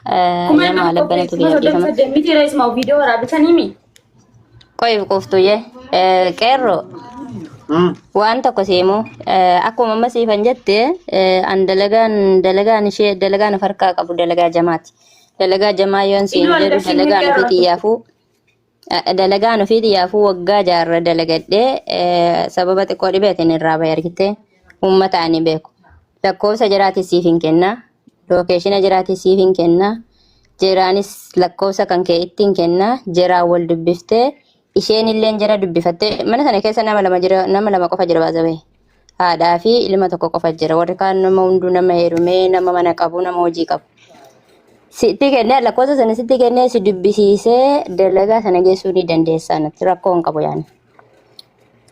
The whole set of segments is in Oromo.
Kuma Nama dhibba tokkoo labbana fi tu kuma biyya soddomii dhiifama. saddeet miti reesuma viidiyoo waraabitanii mi? Qoy quuftuyyee qeerroo waan tokko siimuu akkuma amma siifan jette an dalagaan dalagaan ishee dalagaan of harkaa qabu dalagaa jamaati. Dalagaa jamaa yoon siin Iluu jedhu algashiin dalagaan qeerroo ofii lakkoofsa. xiyyaafuu dalagaan ofii xiyyaafuu waggaa jaarra dalagadhee sababa xiqqoo dhibeetiin irraa bahe argite uummata ani beeku. Lakkoofsa jiraati siif hin kenna. Lookeeshina jiraati siif hin kenna. Jiraanis lakkoofsa kan kee ittiin kenna. Jiraan wal dubbiftee isheen illeen jara dubbifattee mana sana keessa nama lama jira nama lama qofa jira baasawee. Haadhaa fi ilma tokko qofa jira. Warri kaan nama hunduu nama heerumee nama mana qabu nama hojii qabu. Sitti kennee lakkoofsa sana sitti kennee si dubbisiisee dalagaa sana geessuu ni dandeessa natti rakkoo hin qabu yaani.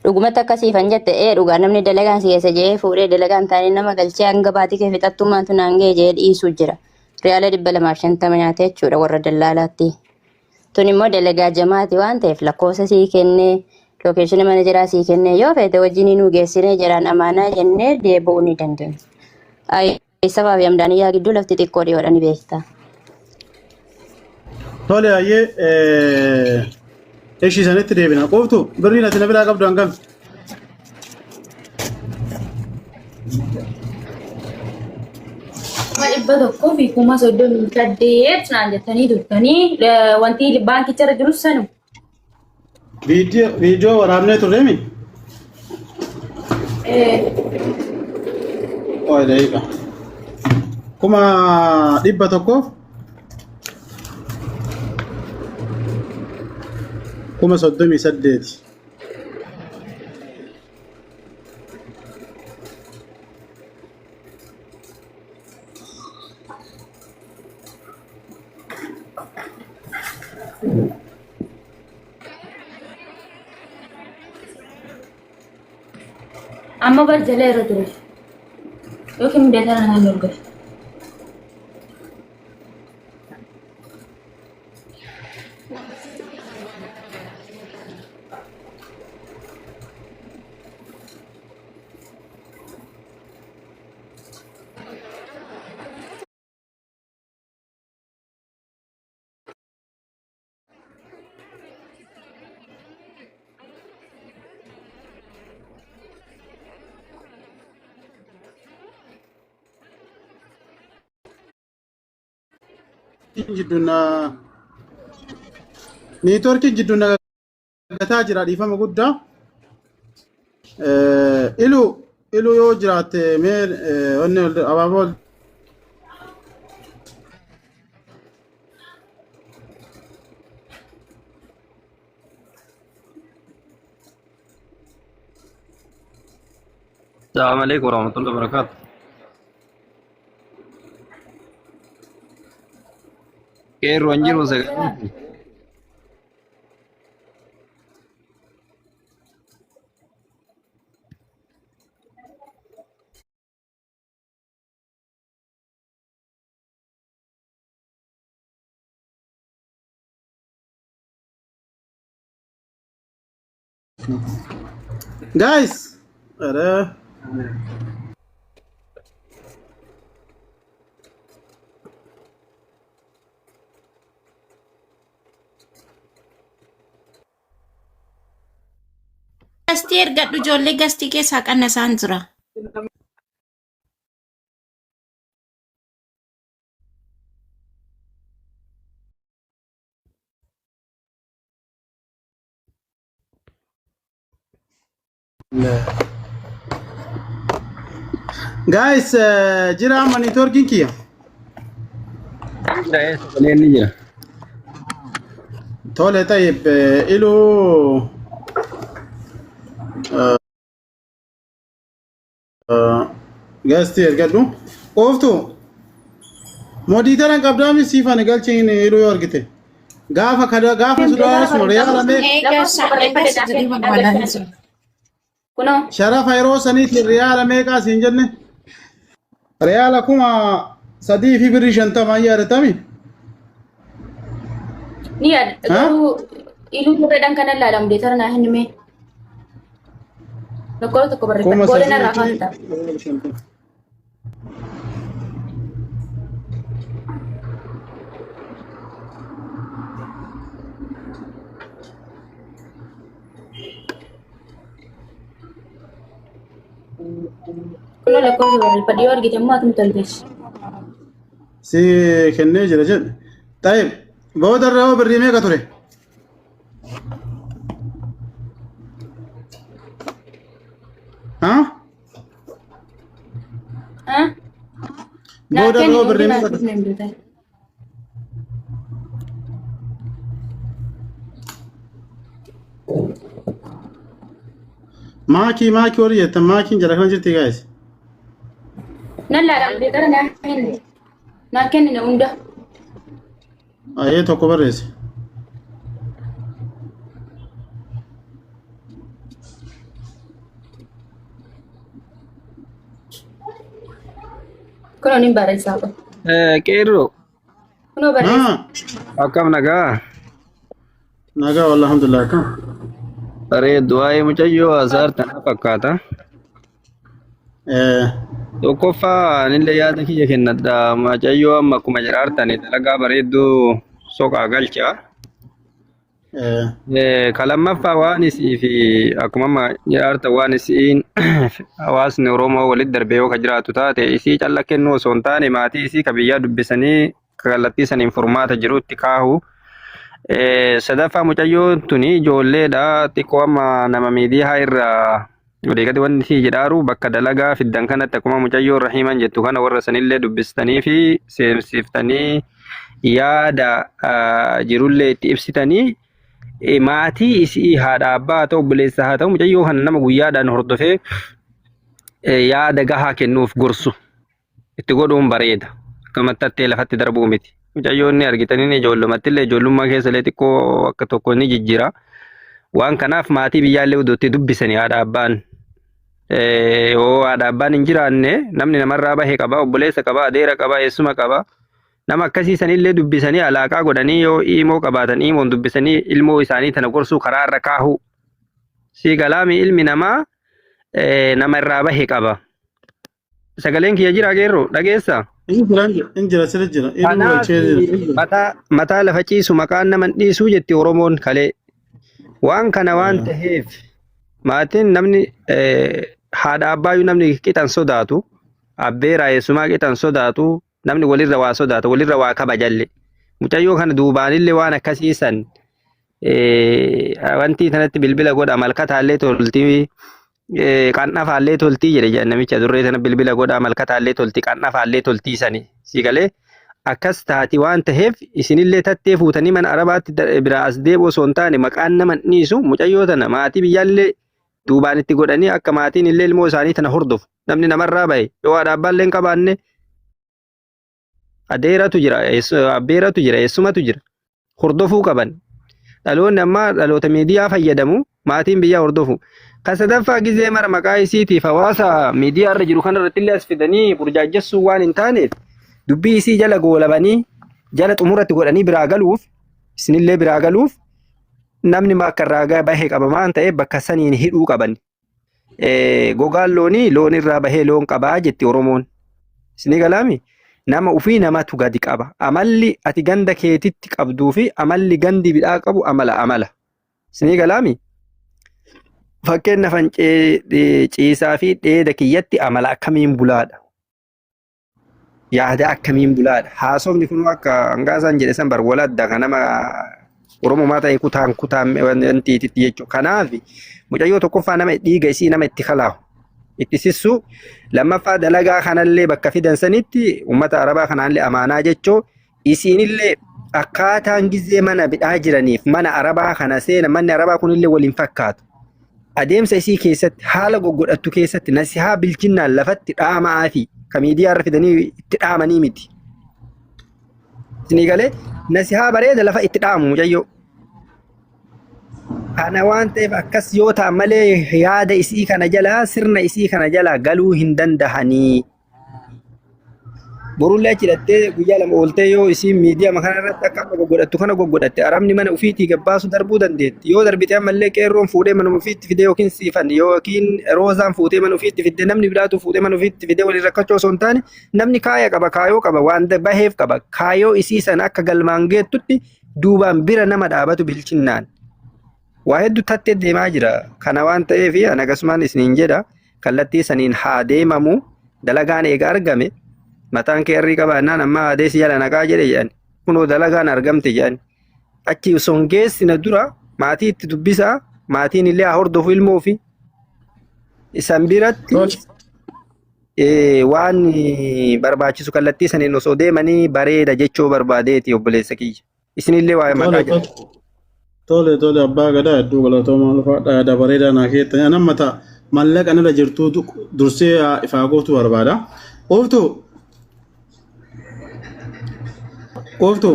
Dhugumatti akkasiifan jette ee dhugaa namni dalagaan si keessa jee fuudhee dalagaan taanee nama galchee hanga baatii kee fixattuu maantu naan ga'e jee dhiisuu jira. Riyaala 250 nyaatee jechuudha warra dallaalaatti. Tun immoo dalagaa jamaati waan ta'eef lakkoofsa sii kennee lookeeshina mana jiraa sii kennee yoo feete wajjin nuu geessinee jiraan amaanaa jennee deebi'uu ni dandeenya. Sabaa fi amdaaniyyaa gidduu lafti xiqqoo dhiyoodha ni beekta. Tole hayyee ishii sanitti deebina. Quuftu birriin ati na biraa qabdu hangam? 138,038 naan jettanii turtanii wanti baankicha irra jirus sanu. Viidiyoo waraabnee turreemi? Ooy daqiiqa. 138,000. Amma bar jala irra ture. Yookiin beekara naan dorgofe. Jidduun niitoorkii jidduun gataa jira dhiifama guddaa. Ilu ilu yoo jiraatte mee wanni abaaboo ol السلام عليكم ورحمة الله وبركاته. Qeerroo hin jiru sagalee. Guys, ኧረ Gastii ergadhu ijoollee gastii keessaa qannasaan jira. Guys, jira amma niitoorkiin kiyya. Jira sagaleen ni jira. Tole tayyib iluu gastii ergadhu. Ooftu modiitara hin qabdaami siifan galchiin iluu yoo argite. Gaafa kada gaafa sudaa sun riyaala meeqa Eegaa eegaa jedhee barbaadaa jira. Kunoo sharafa yeroo saniitiin riyaala meeqaa siin jenne riyaala 3,050 yaadatami. Ni yaada garuu iluu turreedhaan kana ilaalamu deetara naa hin himee. Lakkoofsa tokko Kuma barreeffadha. Booda sadii narraa fi kaafta. birrii 50. Kunoo lakkoofsa barreeffadhu yoo argite immoo atumti tolteessi. Si kennee jira jedhe. Tayyib booda irra hoo birrii meeqa ture? Ha? Ah? Naa Booda irra kenni hoo hundi birrii naa meeqa ture? dhufne hin beekan. Maakii maakii warri jettan maakiin jala kana jirti gaayis. Nan laala beekara naa kenni. Naa kenni na hunda. Ayee tokko barreesse. Kunoo nin barreessaa qaba. Qeerroo Kunoo barreessa. Haa akkam nagaa? nagaa wallah alhamdulillah akkam. Bareeddu waa'ee mucayyoo asaar tanaa fakkaata. Eh, Tokkoffaa anillee yaada kiyya kennadha. Mucayyoo amma akkuma jedhaartani dalagaa bareedduu soqaa galcha. eh, Ka lammaffaa waan isii fi akkuma amma jedhaarta waan isiin hawaasni Oromoo walitti darbee yoo ka jiraatu taate isii calla kennuu osoo hin taane maatii isii ka biyyaa dubbisanii kallattii saniin furmaata jirutti kaahu. Sadaffaa mucayyoon tuni ijoolleedha xiqqoo amma nama miidiyaa irraa waliigatti wanti isii jedhaaru bakka dalagaa fiddan kanatti akkuma mucayyoon Rahiiman jettu kana warra sanillee dubbistanii fi seensiftanii yaada jirullee itti ibsitanii maatii isii haadha abbaa haa ta'u obboleessa haa ta'u mucayyoo kana nama guyyaadhaan hordofee yaada gahaa kennuuf gorsu itti godhuun bareeda. Akka mattattee lafatti darbuu miti. Mucayyoon ni argitanii ijoollumatti illee ijoollummaa keessa illee xiqqoo akka tokko ni jijjiira. Waan kanaaf maatii biyyaallee iddootti dubbisanii haadha abbaan. Yoo haadha abbaan hin jiraanne namni namarraa bahe qaba, obboleessa qaba, adeera qaba, eessuma qaba. Nama akkasii sanillee dubbisanii alaaqaa godhanii yoo iimoo qabaatan iimoon dubbisanii ilmoo isaanii tana gorsuu karaa irra kaahuu. Si galaami ilmi namaa nama irraa bahe qaba. Sagaleen kiyya jira geerroo dhageessaa? Inni jira inni jira sirri jira. Inni Kanaaf galchee jira. mataa mataa lafa ciisu maqaan nama hin dhiisuu jetti Oromoon kalee. Waan kana waan ta'eef maatiin namni haadha abbaayyuu namni qixan sodaatu abbeeraa eessumaa qixan sodaatu namni walirra waa sodaata walirra waa kabajalle. Mucayyoo kana duubaanillee waan akkasii san wanti tanatti bilbila godha malkataallee toltii qannafaallee toltii jedhe jedhan namicha durree tana bilbila godhaa malkataallee toltii qannafaallee toltii sani si galee akkas taati waan taheef isinillee tattee fuutanii mana arabaatti biraa as deebi'u osoo hin taane maqaan nama hin dhiisu mucayyoo tana maatii biyyaallee duubaan itti godhanii akka maatiin illee ilmoo isaanii tana hordofu namni namarraa bahe yoo haadha abbaallee hin qabaanne adeeratu jira abbeeratu jira eessumatu jira hordofuu qaban. Dhaloonni ammaa dhaloota miidiyaa fayyadamu maatiin biyyaa hordofu. Kan sadaffaa gizee mara maqaa isiitiif hawaasa miidiyaa irra jiru kanarratti illee as fidanii burjaajjessuu waan hin taaneef dubbii isii jala goolabanii jala xumuratti godhanii biraa galuuf isinillee biraa galuuf namni akka irraa bahe qaba waan ta'eef bakka saniin hidhuu qaban. Gogaan loonii loon irraa bahee loon qabaa jetti Oromoon. Isinii galaami? Nama ufii namatu gadi qaba. Amalli ati ganda keetitti qabduu fi amalli gandi bidhaa qabu amala amala. Isinii galaami? Fakkeenyaaf ciisaa fi dheeda kiyyatti amala akkamiin bulaadha? Yaada akkamiin bulaadha? Haasofni kun akka hangaasaan jedhe san bar waladda kan nama Oromomaa ta'e kutaan kutaan wantiititti jechuudha. Kanaaf mucayyoo tokkoffaa nama dhiiga isii nama itti kalaahu itti sissu lammaffaa dalagaa kanallee bakka fidan sanitti uummata Arabaa kanaallee amaanaa jechuu isiinillee akkaataan gizee mana bidhaa jiraniif mana Arabaa kana seena manni Arabaa kunillee waliin fakkaatu. Adeemsa isii keessatti haala goggodhattu keessatti nasihaa bilchinnaan lafatti dhaama'aa fi ka miidiyaa irra fidanii itti dhaamanii miti. Isinii galee nasihaa bareeda lafa itti dhaamu mucayyoo. Kana waan ta'eef akkas yoo ta'an malee yaada isii kana jalaa sirna isii kana jalaa galuu hin dandahanii. Borullee achi hidhattee guyyaa lama ooltee yoo isiin miidiyaa kana irratti akka amma goggodhattu kana goggodhatte arabni mana ofiitii gabbaasu darbuu dandeetti. Yoo darbite ammallee qeerroon fuudhee mana ofiitti fidee yookiin siifan yookiin roozaan fuutee mana ofiitti fidde namni biraatu fuudhee mana ofiitti fidee waliin rakkachuu osoo hin taane namni kaaya qaba kaayoo qaba waan baheef qaba kaayoo isii sana akka galmaan geettutti duubaan bira nama dhaabatu bilchinnaan. Waa hedduu tattee deemaa jira. Kana waan ta'eef ani akkasumaan isiniin jedha. Kallattii saniin haa deemamu. Dalagaan eega argame mataan kee irrii qabaannaan amma haadee si jala naqaa jedhe jedhan. Kunoo dalagaan argamte jedhan. Achi osoo hin geessine dura maatii itti dubbisaa maatiin illee haa hordofu ilmoo fi isan biratti waan barbaachisu kallattii saniin osoo deemanii bareeda jechuu barbaadeeti obboleessa kiyya. Isinillee waa'ee maqaa Tole jedha. tole tole abbaa gadaa hedduu galatoomaa ulfaadha yaada bareedaa naa keettani. Anan mata mallaqa nirra jirtuu dursee ifaa gootu barbaada. Ooftu ooftu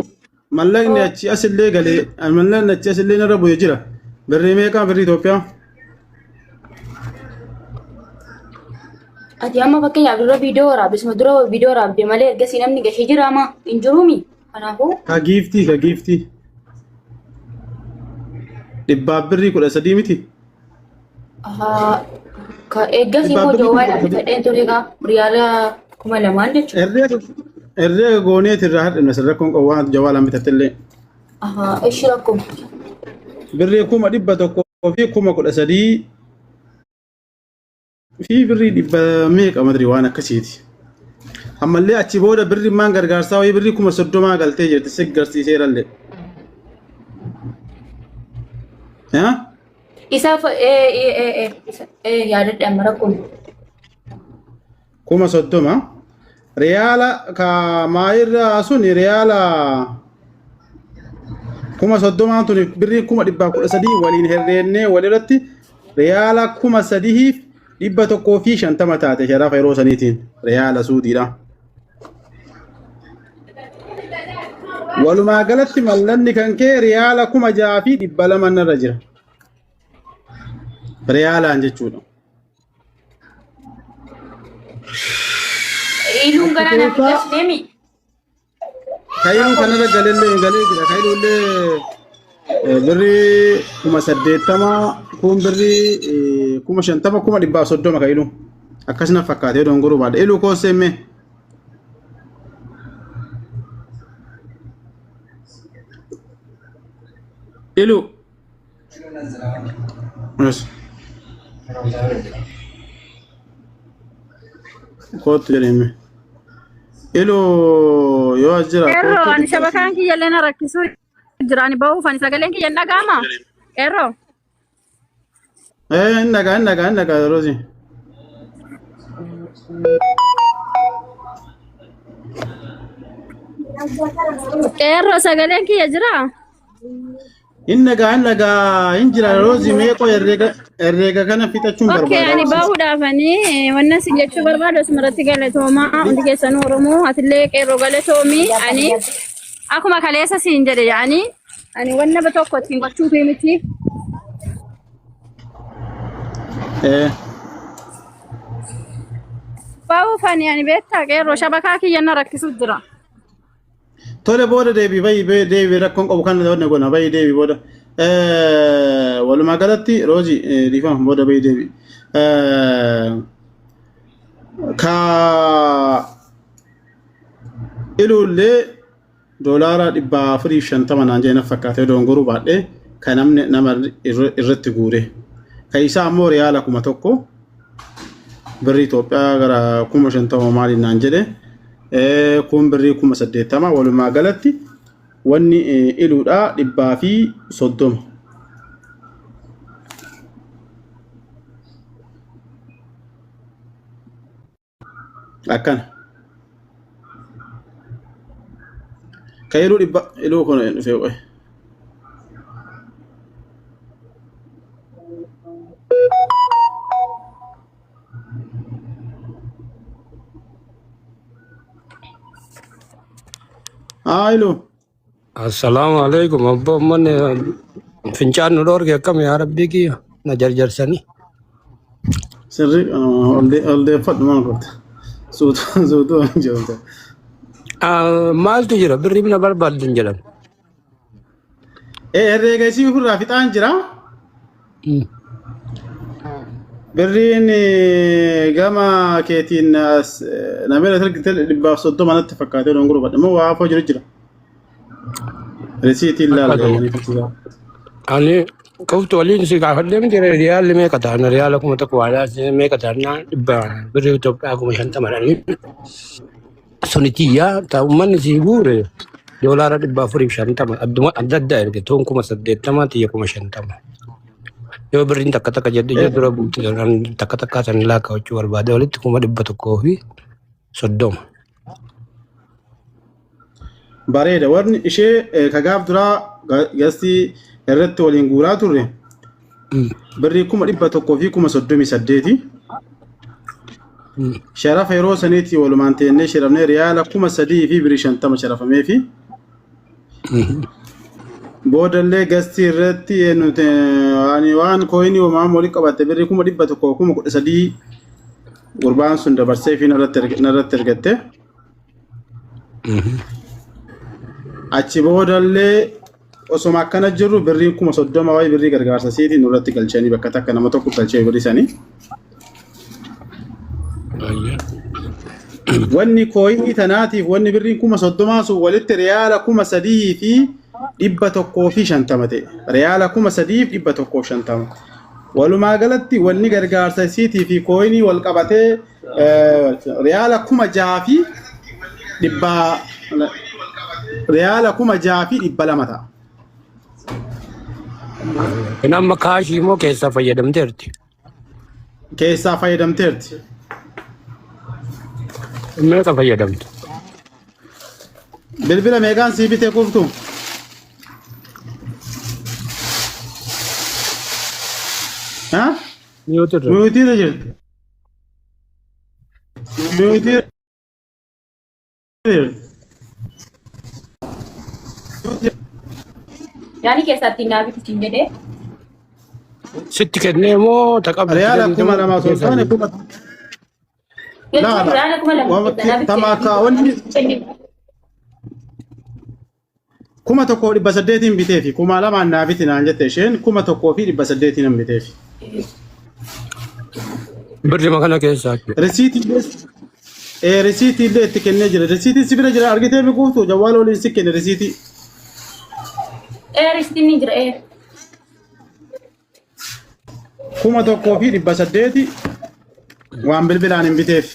mallaqni achi asillee galee mallaqni achi asillee narra bu'ee jira. Birrii meeqaa birrii Itoophiyaa? Ati amma fakkeenyaaf dura viidiyoo waraabisuma dura viidiyoo waraabde malee ergasii namni gashee jira ama hin jiruumi. Kanaafuu Ka giiftii ka giiftii. Dhibbaaf birrii 13 miti. Ka eeggasii Dhibbaaf immoo birrii jawwaadhaan 13. bitadheen ture gaa riyaala 2000 jechuudha. Herreega herreega gooneet irraa hir'ifna sin rakkoon qabu waan jawaalaan bitattellee. Ishi rakkoo. Birrii 113,000 fi birrii dhibba meeqa madri waan akkasiiti. Ammallee achi booda birri maan gargaarsaa wayii birrii 30,000 galtee jirti si garsiiseerallee. Haa? Isaaf yaadadhe amma rakkoon. 30,000 riyaala ka maayirraa sun riyaala 30,000 tun birrii 113,000 waliin herreennee walirratti riyaala 3,150 taate sharafa yeroo saniitiin riyaala suudiidha. Walumaa galatti mallanni kan kee riyaala 6,200 narra jira. Riyaalaan jechuudha. Iluun Achi ganaa naaf hin keessaa gashineemi. Kaayiluu kanarra galellee galee jira. Kaayiluullee birrii 80,000 kun birrii 50,000 130,000 kaayiluu. Akkasuma fakkaatee dongoruu baadha. Iluu koossee mee? Iluu. Yes. Kootu jedhame. Iluu yoo as jira Qeerroo kootu ani 130. shabakaan kiyya illee na rakkisuu jira. Ani ba'uuf ani sagaleen kiyya hin dhaga'ama. Qeerroo. Hin dhagaa hin dhagaa hin dhagaa Rozi. Qeerroo sagaleen kiyya jira. Hin dhagaa hin dhagaa hin jira Rozi meeqoo herreega herreega kana fixachuun Okay, barbaada. ani bahuudhaafani wanna isin jechuu barbaadu asumarratti galatoomaa hundi keessanuu Oromoo atillee qeerroo galatoomii ani akkuma kaleessa siin jedhe yaani ani wanna tokko ittiin gochuufi miti. Bahuuf ani beektaa qeerroo shabakaa kiyya na rakkisuu jira. Tole booda deebii bayi deebii rakkoon qabu kan wanna goona bayi deebii booda. Walumaa galatti Roozi dhiifama booda bayi deebii. Ka iluullee doolaara 450 naan jedhe na fakkaatee dongoruu baadhee kan namni nama irratti guure. Kan isaa ammoo riyaala 1000 birrii Itoophiyaa gara 50,000 maaliin naan jedhe kun birrii 80,000 walumaa galatti wanni iluudhaa 130. Akkana. Kan iluu dhibba iluu kun dhufee qoy. Haa iluu. Assalaamu alaikum abbo ummanni fincaan nu dhoorge akkam yaa rabbii kiyya na jarjarsanii. Sirri ol deeffadhu maal goota? Suutuu suutuu jirta. Maaltu jira birrii na barbaaddan jedhan. Herreega isii ofirraa fixaan jira. Birriin gama keetiin namni argite 130 natti fakkaatee dongoruu badhe moo waa hafoo jiru jira. Risiitiin laala Akkasuma. jedhanii fichisaa. Ani Qofti waliin si gaafadhee miti riyaalli meeqa ta'an riyaala 1000 waadaa meeqa ta'an dhibba birrii Itoophiyaa 50,000 dhanii suni tiyyaa ta uummanni si guure doolaara 450 adduma adda addaa erge toon 80,000 tiyya 50,000. Yoo birriin takka takka jedhe ija dura buute takka takkaa san lakkaa'achuu barbaade walitti 130,000. Bareeda. Warni ishee ka gaaf duraa gastii irratti waliin guuraa turre birrii 138,038. Sharafa yeroo saniitti walumaan teennee sharafnee riyaala 3,000 fi birrii 50 sharafamee fi boodallee gastii irratti nuti ani waan kooyinii homaa walitti qabatte birrii 113,000 gurbaan sun dabarsee fi narratti ergatte. Achi boodallee osoma akkana jirru birrii 30,000 wayii birrii gargaarsa siitiin nurratti galchanii bakka takka nama tokko galchee birrii sanii. Wanni kooyinii tanaatiif wanni birriin 30,000 sun walitti riyaala 3,150 ta'e. Riyaala 3,150. Walumaa galatti wanni gargaarsa isiitii fi kooyinii wal qabatee riyaala 6,100 riyaala 6,200 ta'a. Kun amma kaashii immoo keessaa fayyadamteerti. Keessaa fayyadamteerti. Meeqa fayyadamte? Bilbila meeqaan sii bitee kuuftu? Ha? Miyuuti irra. Miyuutii irra jirti. Miyuutii irra jirti. Yaani keessatti naa biti siin jedhee. Sitti kennee moo ta qabdu Riyaala 2,000 osoo hin taane kuma Jechuun riyaala 2,000 keessaa naa Tama akka wanni 1,800 biteefi 2,000 naa biti naan jette isheen 1,800 biteefi. Birrima kana keessaa jechuudha. Risiitii illee risiitii illee itti kennee jira. Risiitiin si bira jira argitee mi kuuftu jawwaala waliin si kenne risiitii. Ee risiitiin ni jira ee. 1,800 waan bilbilaan hin biteef.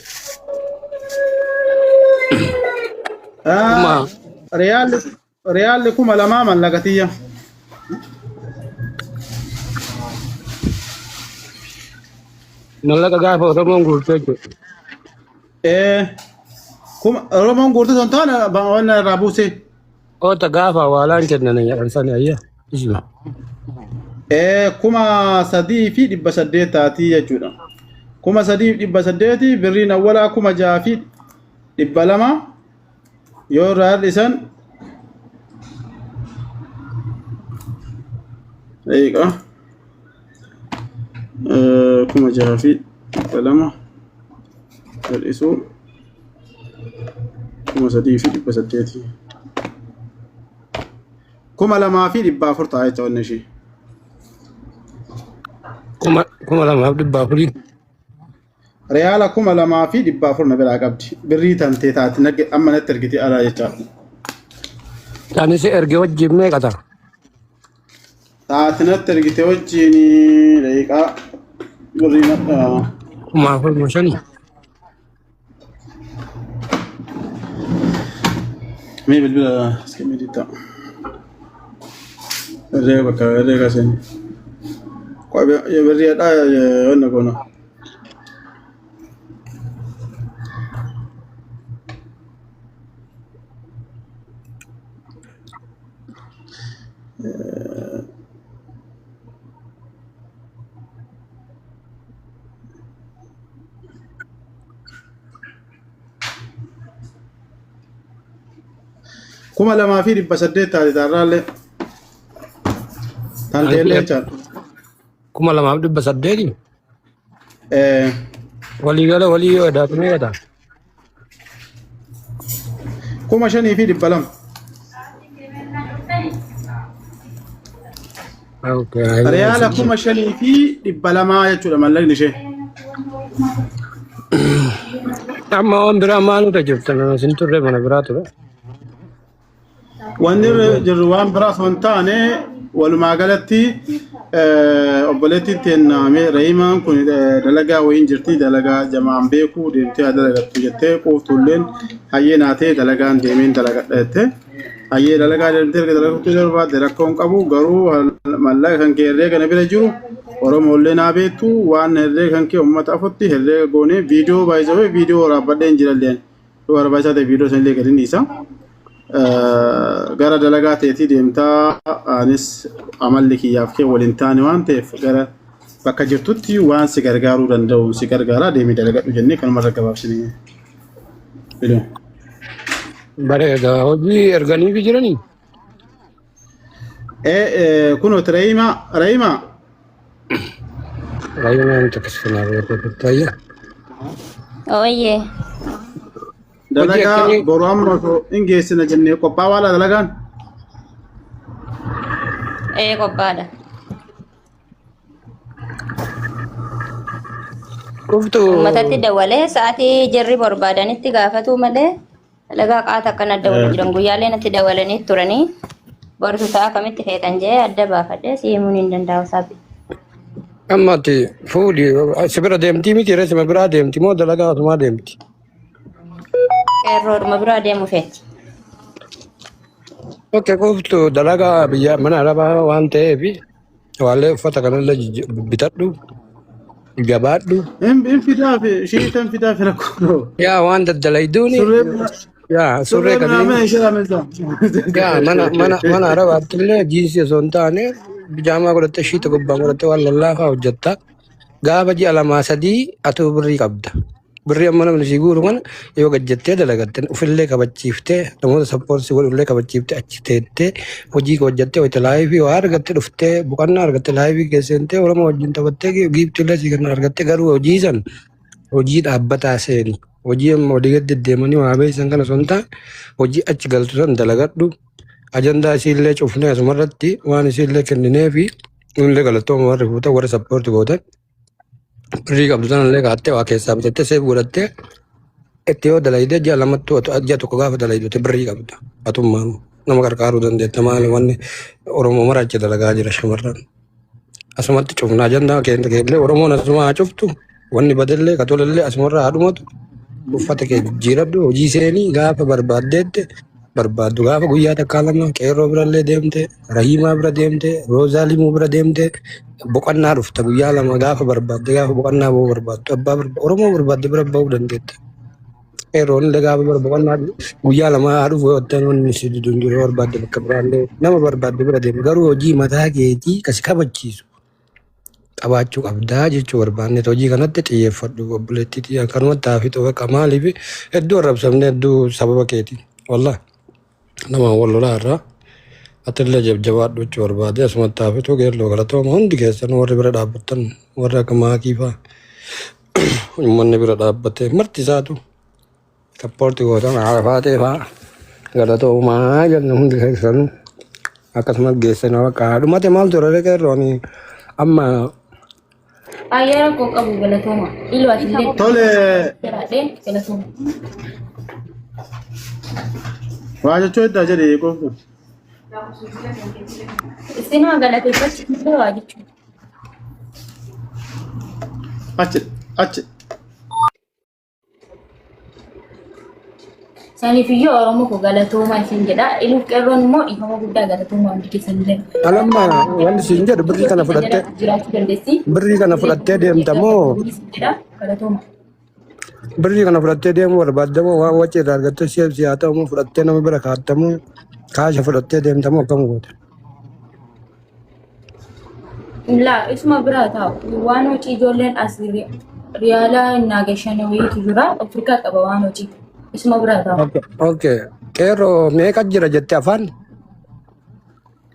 Kuma Riyaalli 2,000 mallaqa tiyya. Mallaqa gaafa Oromoon guurtee jechuudha. Kuma Oromoon guurtuu osoo hin taane waan irraa buusee. Oota gaafa awwaalaan kennan jedhan sani ayya. Isuma. 3,800 taatii jechuudha. 3,800 birriin awwalaa 6,200 yoo irraa hir'isan daqiiqaa 6,200 hir'isuu 3,800 2,400 ta'a jecha wanni ishee. 2,400. Riyaala 2,400 na biraa qabdi. Birrii tantee taati amma natti ergite alaa jecha. Ani si erge wajjin meeqa ta'a? Taati natti ergite wajjin daqiiqaa birrii 4,000 5,000. Mee bilbila iskimiitii ta'a. Herreega bakka herreega seeni. Birrii hadhaa wanna goona. 2,800 taate taarraallee. Tanteellee jechaadha. 2,800. Waliigala walii yoo edaatu meeqa ta'a? 5,200. Riyaala 5,200 jechuudha mallaqni ishee. Amma waan biraa maaltu jirtan isin turre mana biraa ture. Wanni irra jirru waan biraa osoo hin taane walumaa galatti Obboleettiin teenna Rahimaan kun dalagaa wayiin jirti, dalagaa jamaan beekuu deemtee haa dalagattu jettee, quuftuulleen hayyee naatee dalagaan deemeen dalagadha jettee, hayyee dalagaa deemtee erga dalagattuu barbaadde rakkoo hin qabu. Garuu mallaqa kan kee herreega na bira jiru, Oromoollee naa beektu, waan herreega kan kee uummata afutti herreega goonee viidiyoo baay'isawee viidiyoo waraabbadhee hin jiralleen, yoo barbaachisaa ta'e viidiyoo sanillee gadi dhiisa. Gara dalagaa teetii deemtaa, anis amalli kiyyaaf kee waliin taane waan ta'eef gara bakka jirtutti waan si gargaaruu danda'u si gargaaraa, deemii dalagadhu jennee kanumarra gabaabsine. Fiduu. Bareeda, hojii erganiifi jiranii. Kunoo Reeyima, Reeyima. Baay'inaan tokko beektu. Ooyyee. Hojii Dalagaa akkamii? Boru amma osoo hin geessina jennee qophaa'aadha dalagaan. Ee, qophaadha. Quftu. Uummatatti dawalee sa'aatii jarri barbaadanitti gaafatu malee dalagaa qaata akkana dawwalu jiran, guyyaalee natti dawalanii turanii, bortu sa'a kamitti feetan jee adda baafadhee si himuun hin danda'u sabi. Amma ati fuudhi, si bira deemtii miti ree? Sima biraa deemti moo dalagaa osumaa deemti? Qeerroodhuma biraa deemu feeti. Okay, quftu, dalagaa biyya mana arabaa waan ta'eef waallee uffata kanallee bitadhu, gabaadhu. Hin fidaa fi shiitan fidaa fi rakkoo. Yaa, waan daddalayduuni. Surree Yaa, surree surree kanneen. Minaa ishee lameessa. Yaa, mana arabaatti illee jiinsii osoo hin taane bijaamaa godhattee, shiita gubbaa godhattee, waan lallaafaa hojjetta. Gaafa ji'a lamaa sadii atuu birrii qabda. Birrii amma namni si guuru kana yoo gajjattee dalagatte, ofillee kabachiiftee, namoota support godhullee kabachiiftee, achi teettee hojii kee hojjattee, hojjette live waa argatte, dhuftee boqonnaa argatte, live keesseentee Oromoo wajjin taphattee, giiftiillee si kennan argatte. Garuu hojii san hojii dhaabbataa seeni. Hojii amma walii gad deddeemanii waa beeksisan kana osoo hin taane, hojii achi galtu san dalagadhu. Ajandaa isiillee cufnee asumarratti waan isiillee kenninee fi nullee galatooma, warri fuutan, warri support gootan, birrii qabdu sanallee kaattee waa keessaa bitattee save godhattee itti yoo dalayde, ji'a lamattu, ji'a tokko gaafa dalaydu birrii qabda. Atummaan nama gargaaruu dandeetta. Maali, wanni Oromoo mara achi dalagaa jira shamarran. Asumatti cufna ajandaa keenya keellee, Oromoon asuma haa cuftu, wanni badellee ka tolellee asumarraa haa dhumatu. Uffata kee jijjiiradhu, hojii seenii, gaafa barbaaddeette barbaaddu, gaafa guyyaa takkaa lama qeerroo birallee deemte, Rahiimaa bira deemte, Roozaa Limuu bira deemte, boqonnaa dhufta guyyaa lama gaafa barbaadde, gaafa boqonnaa bahuu barbaaddu, abbaa Oromoo barbaadde bira bahuu dandeetta. Qeerroon illee gaafa bara boqonnaa guyyaa lama haa dhufu yoo ta'an, wanni si didu hin jiru. Barbaadde bakka biraallee nama barbaadde bira deemu, garuu hojii mataa keetii kasi kabachiisu qabaachuu qabdaa jechuu barbaanne. Hojii kanatti xiyyeeffadhu, obboleettiitii, akkanumatti haa fixu bakka. Maaliif, hedduu arrabsamne, hedduu sababa keetiin, wallah, nama wal lolaa irraa atillee jajjabaadhu jechuu barbaade. Asumatti haa fixu. Geelloo, galatooma hundi keessan, warri bira dhaabbattan, warri akka maakii fa'aa, uummanni bira dhaabbatee marti isaatu support gootan, harafaatee fa'aa, galatoomaa jenna hundi keessanuu. Akkasumas geessanii bakka dhumate maaltu irra qeerroon amma. Ayyaa, rakkoo qabu, galatooma. Iluu atillee Tole. jiraadhee, galatooma. Waa jechuu heddaa jedhe qoftu. Isinuma galateeffachuun waa jechuudha. Achi achi. Saniifiyyuu Oromoo koo galatooma isin jedha. Iluu, qeerroon immoo dhiifama guddaa, galatooma hundi keessanillee. Alamma wanti siin jedhu, birrii kana fudhattee jiraachuu dandeessi. Birrii kana fudhattee deemta moo? Jedha, galatooma. Birrii kana fudhattee deemuu barbaadda moo, waan wacci irraa argattee si'eef si haa ta'u moo, fudhattee nama bira kaatta moo, kaasha fudhattee deemta moo, akkam goota? Laa, isuma biraa taa'u. Waan hojii ijoolleen as riyaalaa naagashan wayiitu jira. Afrikaa qaba waan hojii. Isuma biraa taa'u. Okay. Qeerroo, meeqa jira jette afaan?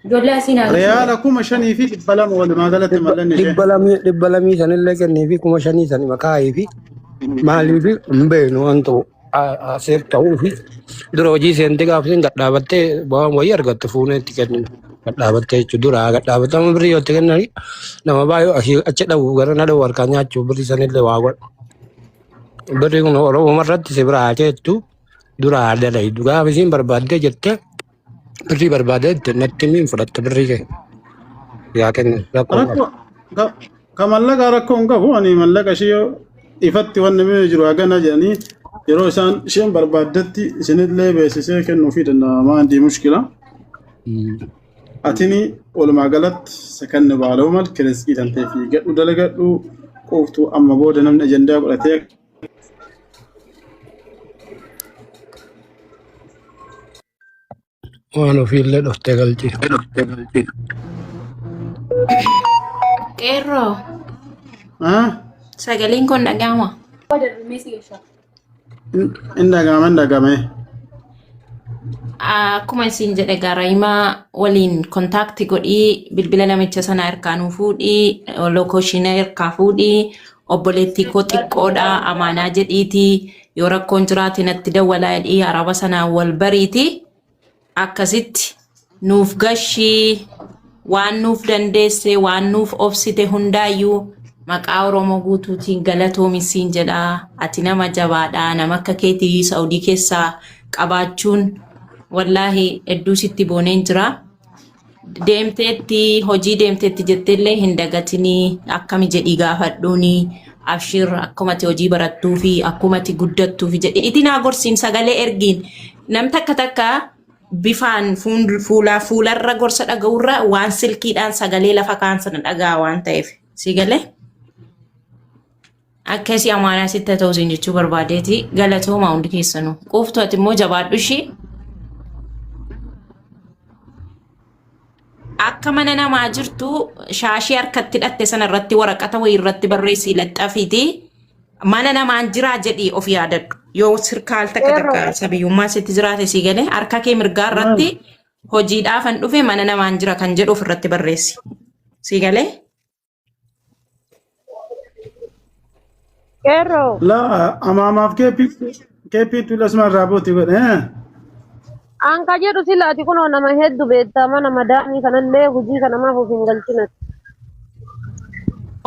Ijoollee asii naagashan. Riyaala 5200 walumaa galatti mallanni ishee. 200 sanillee kennii fi 5000 sani makaayii fi maaliif hin beeknu waan ta'u seef ta'uu fi dura hojii seentee gaafa isin gadhaabattee waan wayii argatte fuunee itti kennina. Gadhaabattee jechuudha, dura gadhaabattee amma birrii yoo itti kennani, nama baay'ee asii achi dhabu, gara na dhabu, harkaan nyaachuu birrii sanillee waa godha. Birrii kun Oromoo irratti si bira haa teettu, dura haa dalaydu, gaafa isiin barbaaddee jettee birrii barbaadee jette natti miin fudhatte birrii kee. Yaa kennu rakkoo hin qabu. Rakkoo ka mallaqa rakkoo hin qabu. Ani mallaqa ishee ifatti wanni mee jiru hagana jedhanii yeroo isaan isheen barbaaddetti isinillee beeksisee kennuufii danda'a. Maandii mushkila. Atini walumaa galatti sakanni baaloo mal kireeskii tan ta'e fi gadhu dalagadhu quuftuu amma booda namni ajandaa godhatee Waan ofiillee dhoftee galchi. Qeerroo ah sagaleen kun dhaga'ama. hin dhaga'ame hin dhaga'ame. Akkuma isin jedhe Garaayima waliin kontaakti godhii bilbila namicha sana harkaa nuu fuudhii lookoshinii harkaa fuudhii obboleettii koo xiqqoodha amaanaa jedhiitii yoo rakkoon jiraate natti dawwalaa jedhii araba sanaan wal bariitii akkasitti nuuf gashii waan nuuf dandeesse waan nuuf obsite hundaayyuu maqaa Oromoo guutuutiin galatoomi siin jedha. Ati nama jabaadha. Nama akka keetii Saudii keessaa qabaachuun wallaahi hedduu sitti booneen jira. Deemteetti hojii deemteetti jetteellee hin dagatinii akkami jedhii gaafadhuuni abshir akkuma ati hojii barattuu fi akkuma ati guddattuu fi jedhii itti naa gorsiin sagalee ergiin nam takka takka bifaan fuulaa fuularra gorsa dhaga'urra waan silkiidhaan sagalee lafa kaan sana dhaga'a waan ta'eef si galee akkasii amaanaa sitti haa ta'u siin jechuu barbaadeeti galatooma hundi keessanuu quuftu ati immoo jabaadhu ishii akka mana namaa jirtu shaashii harkatti hidhatte sana irratti waraqata wayii irratti barreessii laxxafiiti mana namaan jiraa jedhii of yaadadhu yoo sirkaal takka Qeerroo. takka sabiyyummaa sitti jiraate sii galee harka kee mirgaa irratti hojiidhaafan dhufe mana namaan jira kan jedhu ofirratti barreessi sii galee. Qeerroo. La amaamaaf keeppii keeppiitu lasuma irraa booti godhe. An ka jedhu sila ati kunoo nama hedduu beektaa mana madaamii kanallee hojii kana maaf of hin galchinati.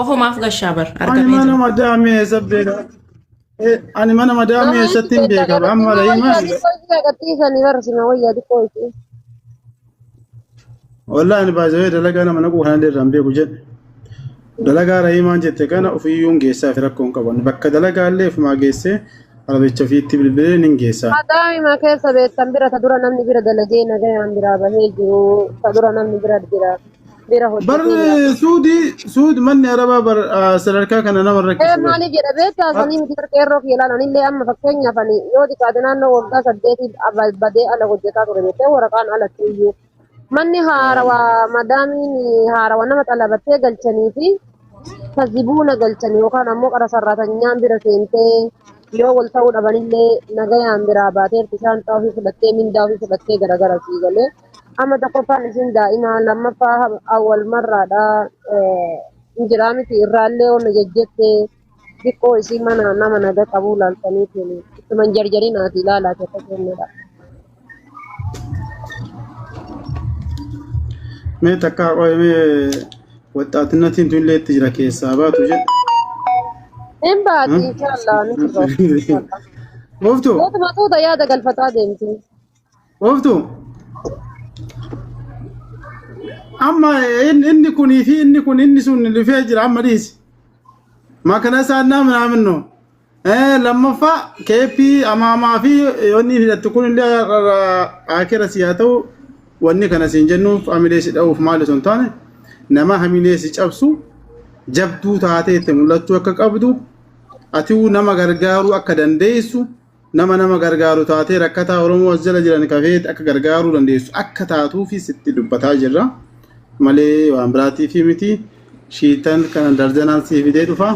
Ofumaaf gashaa bar Ani argamee mana jira. madaamii eessa beeka? Ani mana madaamii Nama eessatti hedduu hin beektaa beeka? garuu Amma sima wayyaa rahimaa. xiqqoo isii agarsiisanii bar sima wayyaa xiqqoo isii. Wallahi ani baay'ee dalagaa nama naquu kanallee irraa hin beeku jedhe. Dalagaa rahimaan jette kana ofiiyyuu hin geessaa fi rakkoo hin qaban. Bakka dalagaa illee ofumaa geessee arabicha ofiitti bilbilee nin geessaa. Madaamii keessa beektan bira ta dura namni bira dalagee nagayaan biraa bahee jiru ta dura namni bira jira bira Bar hojjetee bira. suudii suud manni arabaa bar sadarkaa kana nama Ee rakkisu bar. maaliif jedha beektaa sanii miti qeerroo fi ilaalan anillee amma fakkeenyaaf ani yoo xiqqaate naannoo waggaa 8 badee ala hojjetaa ture beektee waraqaan alatti iyyuu. Manni haarawaa madaamiin haarawaa nama xalabattee galchanii fi tazibuuna galchanii yookaan ammoo qara sarraatanyaan bira seentee yoo wal ta'uu dhabanillee nagayaan biraa baateerti shaanxaa ofii fudhattee mindaa ofii fudhattee garagara sii galee. Amma tokkoffaan isin daa'ima lammaffaa awwal marraadha injiraa miti irraallee onna jejjette xiqqoo isii mana nama naga qabuu laaltaniitiin ittuma hin jarjarinaati ilaalaati akka kennedha. Mee takka qoy mee waxxaatinatiin tun illee itti jira keessaa baatu jedhe. Hin baati inshaallah ni sirroofti inshaallah. Ooftu Tuutuma tuuta yaada galfataa deemti. ooftu amma inni kunii fi inni kun inni sun dhufee jira amma dhiisi. Makana isaan nama naamnu. Lammaffaa keeppii amaamaa fi wanni hidhattu kun illee akira si haa ta'u wanni kana siin jennuuf hamilee si dha'uuf maal osoo hin taane nama hamilee si cabsu jabduu taatee itti mul'achuu akka qabdu ati nama gargaaruu akka dandeessu nama nama gargaaru taatee rakkataa Oromoo as jala jiran kafee akka gargaaruu dandeessu akka taatuufi sitti dubbataa jirra malee waan biraatiif miti shiitan kana darjanaan sii fidee dhufa.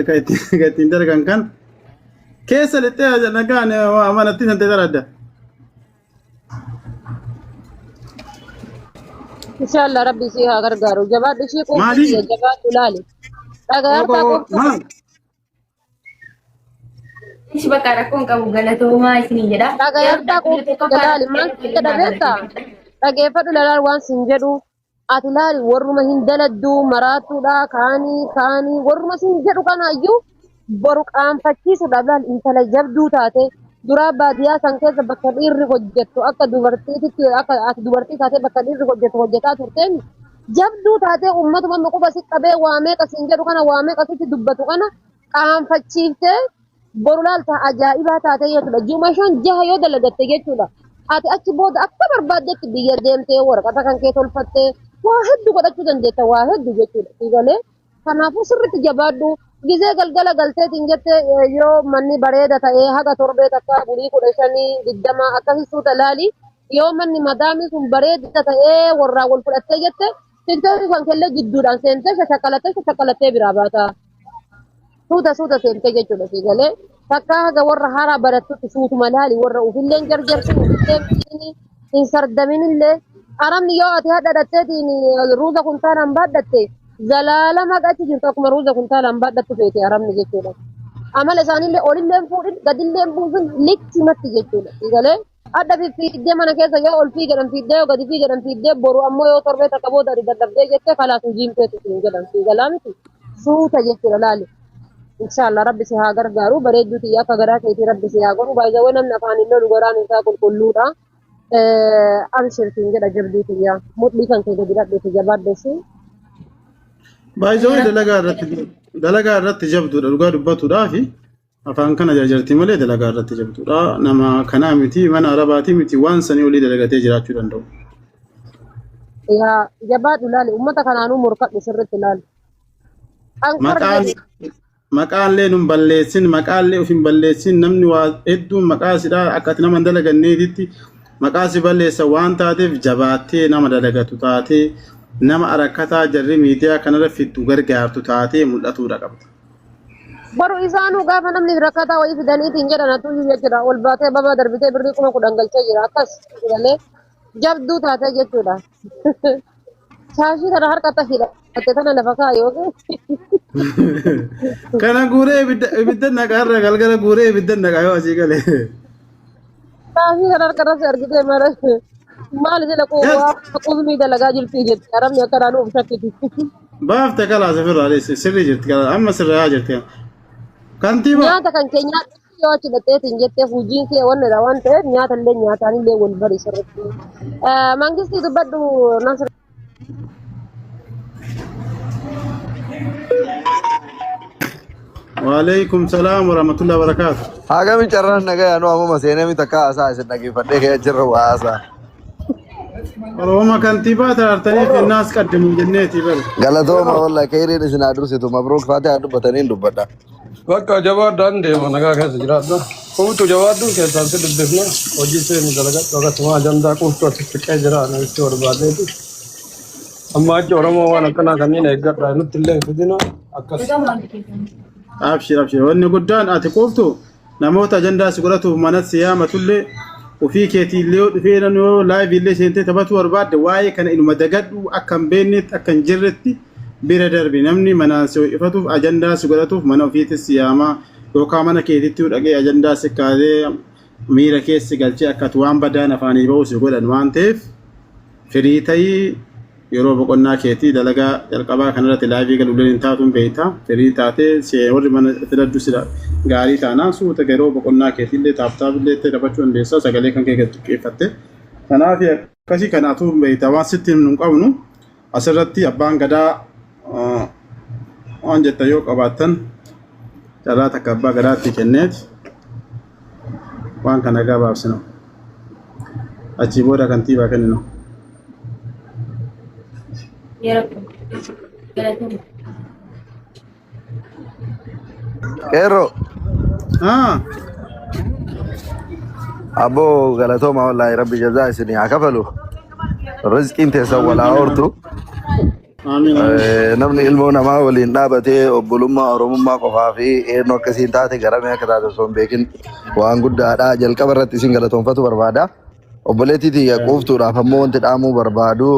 Kan ittiin dargan kan keessa lixxee nagaan manatti san ta'e taradda. Inshaallah rabbi isii haa gargaaru. Jabaadhu ishii quuftu Maali? tiyya jabaadhu laali. Dhagaartaa quuftu. Maal? Ishi bakka rakkoon qabu galatoomaa isinii jedha. Dhagaartaa quuftu tiyya laali. Maal jedha beektaa? Dhageeffadhu lalaan waan sin jedhu. Ati laali warruma hin daladduu maraattuudha kaanii kaanii warruma sin jedhu kanaayyuu boru qaanfachiisuudhaaf laali intala jabduu taate Duraa baadiyyaa san keessa bakka dhiirri hojjettu akka dubartiititti akka ati dubartii taatee bakka dhiirri hojjettu hojjetaa turteen jabduu taatee uummatuma amma quba si qabee waa meeqa siin jedhu kana waa meeqa sitti dubbatu kana qaanfachiiftee boru laalta ajaa'ibaa taatee jechuudha. Ji'uma 5 6 yoo dalagatte jechuudha. Ati achi booda akka barbaaddetti biyya deemtee waraqata kan kee tolfattee waa hedduu godhachuu dandeetta waa hedduu jechuudha. Siigalee kanaafuu sirriitti jabaadhu. Gizee galgala galteetiin jette yoo manni bareeda ta'ee haga torbee takka bulii 15 20 akkasii suuta laali. Yoo manni madaamii sun bareeda ta'ee warraa wal fudhattee jette tiktookii kan kellee jidduudhaan seentee shashakalattee shashakalattee biraa baata. Suuta suuta seentee jechuudha siigalee. Takka haga warra haaraa barattutti suutuma laali warra ufilleen jarjartu ufillee hin sardaminillee. Arabni yoo ati hadha dhatteetiin ruuza kuntaalaan baadhatte zalaalama achi jirtu akkuma ruuza kuntaalaan baadhattu feete arabni jechuudha. Amala isaaniillee olillee hin fuudhin gadillee hin buusin lichimatti jechuudha. Siigalee adda fiiddee mana keessa yoo ol fiigadhan fiiddee yoo gadi fiigadhan fiiddee boru ammoo yoo torbee takka booda ati dadhabdee jettee kalaas hojiin feetu siin jedhan siigalaa miti suuta jechuudha laali. Inshallah rabbi si haa gargaaru bareedduu tiyya akka garaa keetii rabbi si haa godhu baay'ee namni afaan hin lolu garaan isaa qulqulluudha. Abshir siin jedha jabduu tiyya mudhii kan kee gadi dhadhuuti jabaaddeessi. Baay'ee dalagaa irratti jabduudha dhugaa dubbatuudhaafi afaan kana jarjarti malee dalagaa irratti jabduudha. Nama kanaa miti mana arabaatii miti waan sanii olii dalagatee jiraachuu danda'u. Yaa jabaadhu laali uummata kanaanuu morkadhu sirriitti laali. Ankar Maqaan jedhi maqaallee nun balleessin, maqaallee of hin balleessin. Namni waa hedduun maqaa sidhaa akka ati nama hin dalaganneetitti maqaa si balleessa waan taateef jabaattee nama dalagatu taatee nama arakkataa jarri miidiyaa kanarra fiddu gargaartu taatee mul'atuudha qabda. Boru isaanuu gaafa namni rakkataa wayii fidaniitiin jedhan atuyyuu jechuudha. Ol baatee babaa darbitee birrii 10,000 galchee jira. Akkas jedhalee jabduu taatee jechuudha. Shaashii kana harkatti hidhatte kana lafa kaa yookiin Kana guuree ibidda naqaa irra galgala guuree ibidda naqaa yoo asii galee. Shaashii kana harka irratti argitee mara maal jedha quwwaa quzmii dalagaa jirti jetti. Arabni akka naannoo of shakkiti. Baafte kalaas ofirraa dheesse sirrii jirti kalaas amma sirraa jirti. Kantiibaa. Nyaata kan kee nyaadhu yoo achi dhaqxeetiin jettee hojiin kee wannadha waan ta'eef nyaata illee nyaataan illee wal bari sirriitti. Mangistii dubbadhu Nasir. Waalaikum salaam warahmatullahi wabarakatuh. Hagami carraan nagaya nu amuma seenee takka haasaa isin dhageeffadhee kee jirra waa haasaa. Oromoo kantiibaa taartaniif innaas qaddimu jenneeti bari. Galatooma walla keeriin isin haa dursitu mabruuk faatee haa dubbataniin dubbadha. Bakka jabaadhaan deema nagaa keessa jiraadha. Quuftu jabaadhuun keessaan si dubbifna. Hojii seenu dalagadhu akkasuma ajandaa quuftu ati fiqee jira namichi barbaadeeti. Amma achi Oromoo waan akkanaa kanneen eeggadha nutti illee hin fidina akkas. Abshir abshir wanni guddaan ati quuftu namoota ajandaa si godhatuuf manatti si yaamatullee ofii keetii illee yoo dhufee namni yoo live illee seentee taphatuu barbaadde waa'ee kana inuma dagadhu akka hin beeknetti akka hin jirretti bira darbi. Namni manaan si ho'ifatuuf ajandaa si godhatuuf mana ofiitti si yaamaa yookaan mana keetitti dhaqee ajandaa si kaasee miira keessi galchee akka ati waan badaan afaanii ba'u si godhan waan ta'eef firii ta'ii yeroo boqonnaa keetii dalagaa jalqabaa kanarratti live galuuleen hin taatuun beekta. Firii taatee warri mana filadhu sila gaarii taanaan suuta yeroo boqonnaa keetiillee tap tap illee itti taphachuu dandeessa sagalee kan kee gad xiqqeeffatte. Kanaaf akkasii kanaafuu beekta waan sitti hin qabnu asirratti abbaan gadaa waan jettan yoo qabaattan carraa takka abbaa gadaatti kenneeti waan kana gabaabsinu. Achii booda kantiibaa kenninu. Yeroo galatoomi. Qeerroo Ah, abboo galatooma wallaahi rabbi jazaa isinii haa kafalu. Rizqiin teessan walaa hortu. Amiin amiin. Namni ilmoo namaa waliin dhaabatee obbolummaa Oromummaa qofaa fi eenyu akkasiin taate garamee akka taate osoo hin beekin waan guddaadha. Jalqaba irratti isin galatoonfatu barbaada. Obboleettii tiyya quuftuudhaaf ammoo wanti dhaamuu barbaadu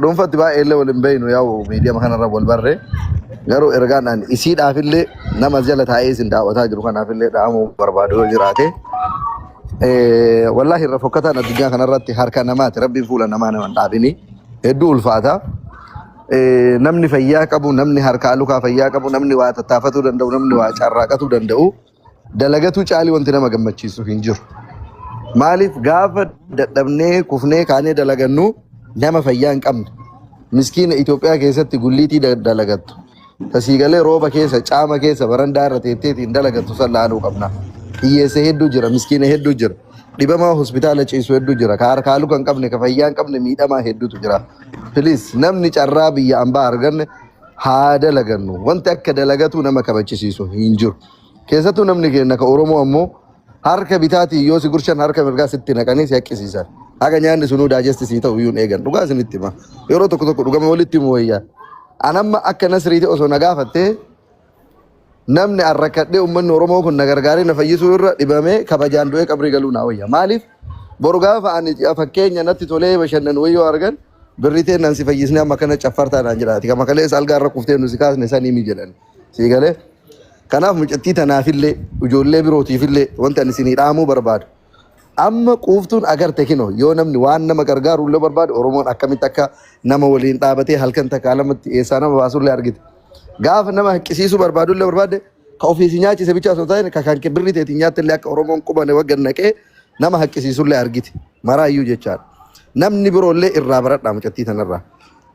dhuunfatti baay'ee illee wal hin beeknu yaa'u miidiyaa kanarra wal barre garuu ergaan ani isiidhaaf illee nama as jala taa'ee isin daawwataa jiru kanaaf illee dhaamuu barbaadu yoo jiraate wallaahi irra fokkataan addunyaa kanarratti harka namaati rabbiin fuula namaa nama hin dhaabini hedduu ulfaata. Namni fayyaa qabu namni harkaa lukaa fayyaa qabu namni waa tattaafatuu danda'u namni waa carraaqatuu danda'u. Dalagatuu caalii wanti nama gammachiisu hin jiru. Maaliif gaafa dadhabnee kufnee kaanee dalagannu nama fayyaa hin qabne. Miskiina Itoophiyaa keessatti gulliitii dalagattu. Tasiigalee rooba keessa, caama keessa, barandaa irra teetteetiin dalagattu san laaluu qabna. Hiyyeessa hedduu jira, miskiina hedduu jira. Dhibamaa hospitaala ciisu hedduu jira. Ka harkaa luka hin qabne, ka fayyaa hin qabne miidhamaa hedduutu jira. Please namni carraa biyya ambaa arganne haa dalagannu. Wanti akka dalagatuu nama kabachisiisu hin jiru. Keessattuu namni keenya ka Oromoo ammoo harka bitaatiin yoo si gurshan harka mirgaa sitti naqanii si haqqisiisan. Haga nyaanni sunuu digest sii ta'u iyyuu hin eegan. Dhugaa isinitti hima. Yeroo tokko tokko dhugama walitti himu wayyaa. An amma akka Nasriiti osoo na gaafattee namni an rakkadhee uummanni Oromoo kun na gargaaree na fayyisuu irra dhibamee kabajaan du'ee qabrii galuu naa wayya. Maaliif? Boru gaafa ani fakkeenya natti tolee bashannanu wayyoo argan birrii ta'e nan si fayyisnee amma kana caffartaa naan jedha. Ati kama kaleessa algaa irra kuftee nu si kaasne sanii mi jedhan. Sii galee? Kanaaf mucattii tanaafillee ijoollee birootiifillee wanti ani isinii dhaamuu barbaadu. Amma quuftuun agarte kino yoo namni waan nama gargaaru illee barbaadu Oromoon akkamitti akka nama waliin dhaabatee halkan takkaa lamatti eessaa nama baasullee argite. Gaafa nama haqqisiisuu barbaadu illee barbaade ka ofii si nyaachise bichaa osoo hin taane ka kan birrii teetiin nyaatte illee akka Oromoon qubane waggan naqee nama haqqisiisullee argite. Maraayyuu jechaadha. Namni biroollee irraa baradhaa mucattii tanarraa.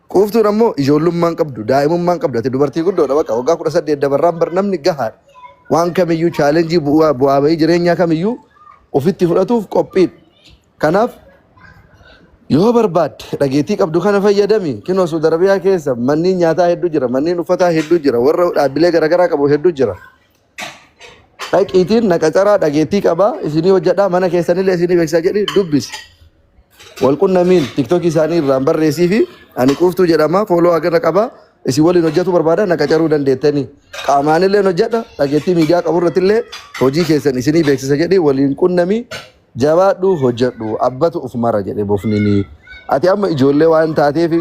Quuftuun ammoo ijoollummaan qabdu, daa'imummaan qabdu. Ati dubartii guddoodha bakka waggaa 18 dabarraan bar namni gahaadha. Waan kamiyyuu challenge bu'aa bu'aa bahii jireenyaa kamiyyuu ofitti fudhatuuf qophiidha. Kanaaf yoo barbaadde dhageettii qabdu kana fayyadami. Kinoo Saudi Arabiyaa keessa manneen nyaataa hedduu jira, manneen uffataa hedduu jira, warra dhaabbilee garaagaraa qabu hedduu jira. Dhaqiitiin na qacaraa dhageettii qabaa isinii hojjedhaa mana keessanillee isinii beeksisaa jedhi dubbisi. Wal qunnamiin TikTokii isaanii irraan barreessii fi ani quuftuu jedhama follow hagana qaba isin waliin hojjetu barbaada na qacaruu dandeettanii. Qaamaanillee hojjedha dhageettii miidiyaa qabu irrattillee hojii keessan isinii beeksisa jedhi waliin qunnamii jabaadhu hojjedhu abbatu uf mara jedhe bofnini. Ati amma ijoollee waan taateef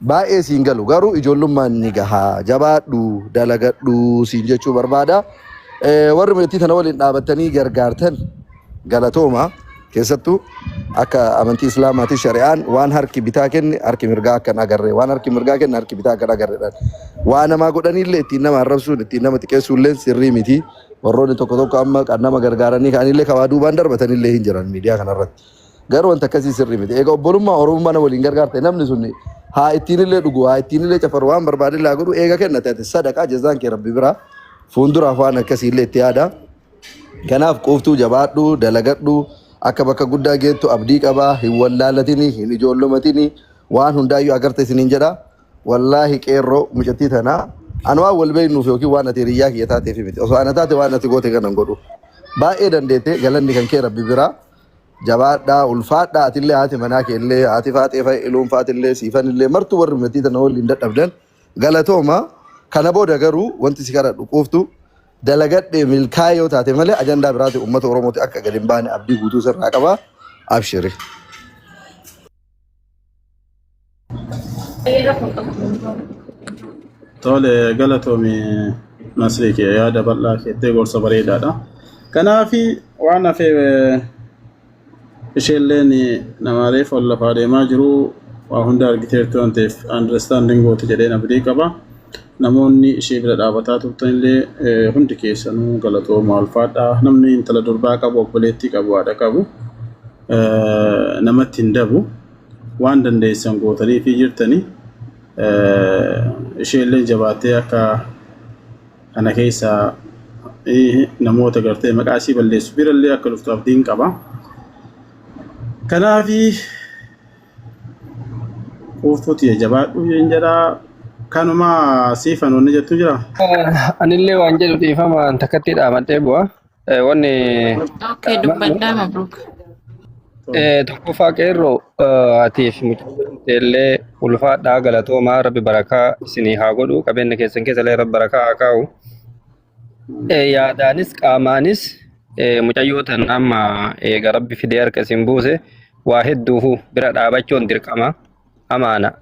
baay'ee siin galu garuu ijoollummaan ni gahaa jabaadhu dalagadhu siin jechuu barbaada. Warri mucattii tana waliin dhaabattanii gargaartan galatooma. Keessattuu akka amantii Islaamaatti shari'aan waan harki bitaa kenne harki mirgaa akka hin agarre waan harki mirgaa kenne harki bitaa akka hin agarredhaan. Waa namaa godhaniillee ittiin nama arrabsuun ittiin nama xiqqeessuullee sirrii miti. Warroonni tokko tokko amma kan nama gargaaranii ka'anillee kawaa duubaan darbatanillee hin jiran miidiyaa kanarratti. Garuu wanta akkasii sirrii miti. Egaa obbolummaa Oromummaa nama waliin gargaarte namni sun haa ittiinillee dhugu haa ittiinillee cafaru waan barbaadillee haa godhu eega kennate ati sadaqaa jazaan kee rabbi biraa fuulduraaf waan akkasiillee itti yaada. Kanaaf quuftuu jabaadhu dalagadhu akka bakka guddaa geettu abdii qabaa hin wallaalatini hin ijoollomatini waan hundaayyuu agarte isiniin jedha. Wallaahi qeerroo mucattii tanaa ani waan wal beeknuuf yookiin waan ati hiriyyaa kiyya taateef miti. Osoo ana taate waan ati goote kanan godhu. Baay'ee dandeette galanni kan kee rabbi biraa. Jabaadhaa ulfaadhaa atillee haati manaa keellee haati faaxee fa'i iluun faatillee siifanillee martuu warri mucattii tana waliin dadhabdan galatooma. Kana booda garuu wanti si kadhadhu quuftu dalagadhee milkaa'ee yoo taate malee ajandaa biraati uummata Oromooti akka gadi hin baane abdii guutuu sirraa qaba. Abshiri. Tole galatoomi Nasrii kee yaada bal'aa keettee gorsa bareedaadha. Kanaaf waan hafe isheelleen nama reefu ol lafaa deemaa jiru waa hunda argiteertu waan ta'eef understanding goote jedheen abdii qaba. Namoonni ishee bira dhaabataa turtanillee hundi keessanuu galatooma ulfaadha. Namni intala durbaa qabu obboleettii qabu haadha qabu namatti hin dabu. Waan dandeessan gootanii fi jirtanii isheellee jabaattee akka kana keessa namoota gartee maqaa isii balleessu birallee akka dhuftu abdiin qaba. Kanaafi quuftuuti jabaadhu jedhaa kanuma siifan wanni jettu jira. Anillee waan jedhu dhiifama takkatti dhaamadhee bu'a. Wanni Okay, dubbadhaa Mabruuk. Tokkoffaa qeerroo atiif mucaan ulfaadhaa galatoomaa rabbi barakaa isinii haa godhu qabeenya keessan keessa illee rabbi barakaa haa kaa'u. Yaadaanis qaamaanis mucayyoo tan amma eega rabbi fidee harka isin buuse waa hedduufu bira dhaabachuun dirqama. Amaana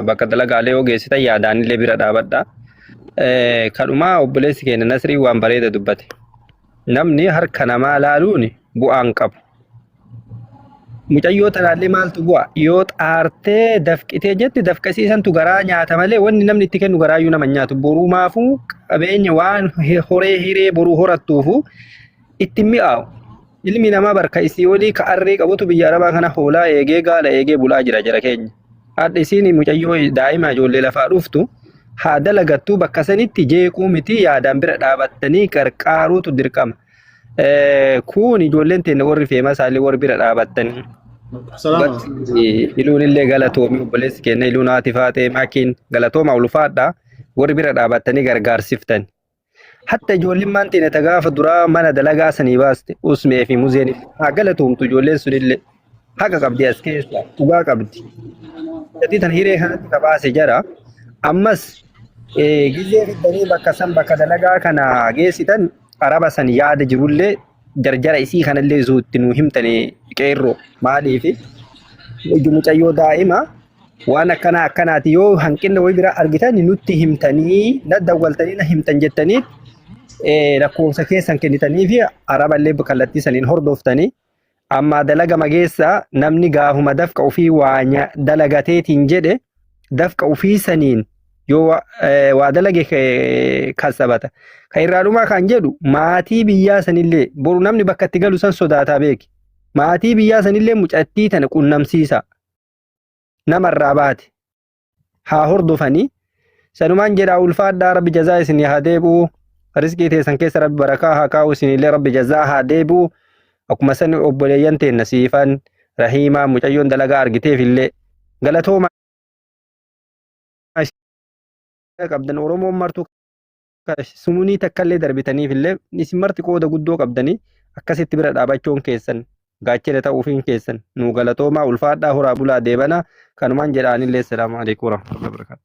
bakka dalagaalee yoo geessitan yaadaanillee bira dhaabadha. Kadhumaa obboleessi keenya Nasrii waan bareeda dubbate. Namni harka namaa laaluun bu'aan qabu. Mucayyoo tanaallee maaltu bu'a? Yoo xaartee dafqitee jette dafqasiisantu garaa nyaata malee wanni namni itti kennu garaayyuu nama hin nyaatu. Borumaafuu qabeenya waan horee hiree boruu horattuufu itti mi'aawu. Ilmi namaa barka isii olii ka arree qabutu biyya arabaa kana hoolaa eegee gaala eegee bulaa jira jara keenya. Hadha isiin mucayyoo daa'ima ijoollee lafaa dhuftu haa dalagattuu bakka sanitti jeequu miti yaadaan bira dhaabattanii qarqaaruutu dirqama. Kun ijoolleen teenya warri feemaa isaallee warri bira dhaabattanii. Salaama. Dhugatti iluun illee galatoomi obboleessi keenya iluun haati faatee maakiin galatooma ulfaadha warri bira dhaabattanii gargaarsiftan. Hatta ijoollimmaan teenya ta gaafa duraa mana dalagaa sanii baaste usmee fi muzeen haa galatoomtu ijoolleen sunillee haqa qabdi as keessa dhugaa qabdi. Gatii tan hiree kanatti ka baase jara ammas gizee fiddanii bakka san bakka dalagaa kana geessitan araba san yaada jirullee jarjara isii kanallee zuutti nuu himtanii qeerroo maaliifi mucayyoo daa'ima waan akkanaa akkanaati yoo hanqinna wayii biraa argitan nutti himtanii na dawwaltanii na himtan jettanii lakkoofsa keessan kennitanii fi araballee kallattii saniin hordoftanii amma dalaga mageessa namni gaafuma dafqa ofii waa dalagateetiin jedhe dafqa ofii saniin yoo waa dalage kassabata. Kan irraa dhumaa kan jedhu maatii biyyaa sanillee boru namni bakka itti galu san sodaataa beeki. Maatii biyyaa sanillee mucattii tana qunnamsiisa. Namarraa baate. Haa hordofanii. Sanumaan jedhaa ulfaadhaa rabbi jazaa isinii haa deebi'u. Riskii teessan keessa rabbi barakaa haa kaa'u isinillee rabbi jazaa haa deebi'u. Akkuma san obboleeyyan teenna siifan rahiimaa mucayyoon dalagaa argiteef illee galatooma qabdan Oromoon martuu sumunii takkallee darbitaniif illee isin marti qooda guddoo qabdanii akkasitti bira dhaabachuun keessan gaachana ta'uufiin keessan nuu galatoomaa ulfaadhaa horaa bulaa deebanaa kanumaan jedhaanillee salaamu alaikum warahmatullahi wabarakatuh.